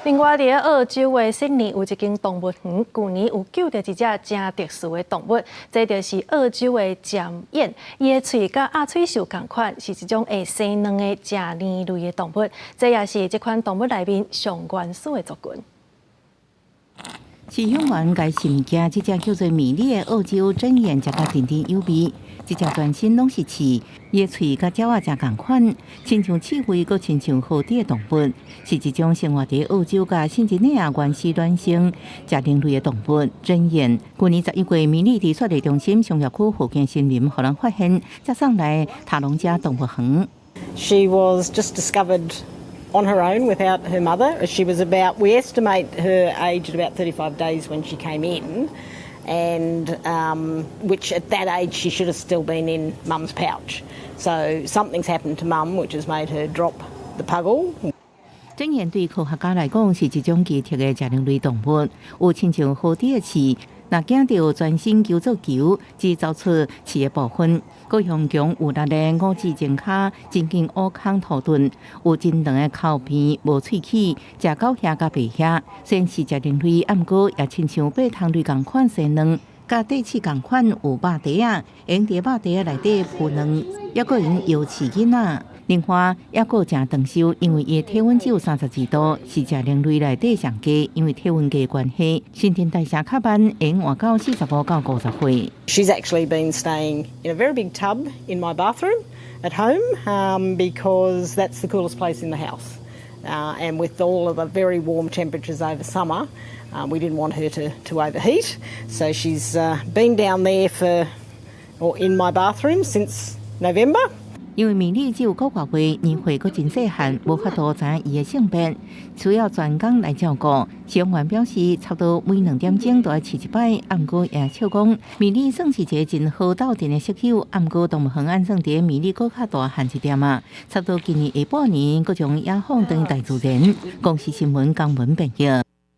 另外，佇澳洲的悉尼有一間動物園，舊年有救著一隻誠特殊的動物，這就是澳洲的針鼹。伊的喙佮鴨嘴獸仝款，是一種會生卵的食卵類的動物。這也是這款動物內面上原始的族群。飼養員共尋見這隻叫做米莉的澳洲針鼹，食甲津津有味。這隻全身攏是刺，伊的喙佮鳥仔誠仝款，親像刺蝟，閣親像河雉的動物，是一種生活佇澳洲佮新幾內亞原始卵生食卵類的動物針鼹。舊年11月，米莉佇雪梨中心商業區附近森林，予人發現，才送來塔隆加動物園。 She was just discovered on her own without her mother. She was about, we estimate her age at about 35 days when she came in, and which at that age she should have still been in mum's pouch. So something's happened to mum which has made her drop the puggle. 針鼹對科學家來講是一種奇特的食卵類動物，有親像河雉的刺，若驚著全身揪做球，只走出刺的部分。閣雄強有力的五趾前跤，真緊挖空土盾，有真長的口鼻，無喙齒，食狗額佮白額。雖然是食人類，毋過也親像爬蟲類仝款生卵，佮短翅仝款有肉袋仔，會佇肉袋仔內底孵卵，猶閣會用搖飼囡仔。另外，猶閣誠長壽，因為伊的體溫只有32度，是食卵類內底上低。因為體溫計關係，新陳代謝較慢，會活到45到50歲。 She's actually been staying in a very big tub in my bathroom at home because that's the coolest place in the house. And with all of the very warm temperatures over summer, we didn't want her to overheat. So she's been down there for, or in my bathroom since November. 因為米莉只有9個月，年歲閣真細漢，無法度知影伊的性別，需要專工來照顧。飼養員表示，差不多每2點鐘都愛飼一擺。毋過也笑講，米莉算是一個真好鬥陣的室友。毋過動物園按算佇米莉閣較大漢一點仔，差不多今年下半年，閣將野放轉大自然。公視新聞江文編譯。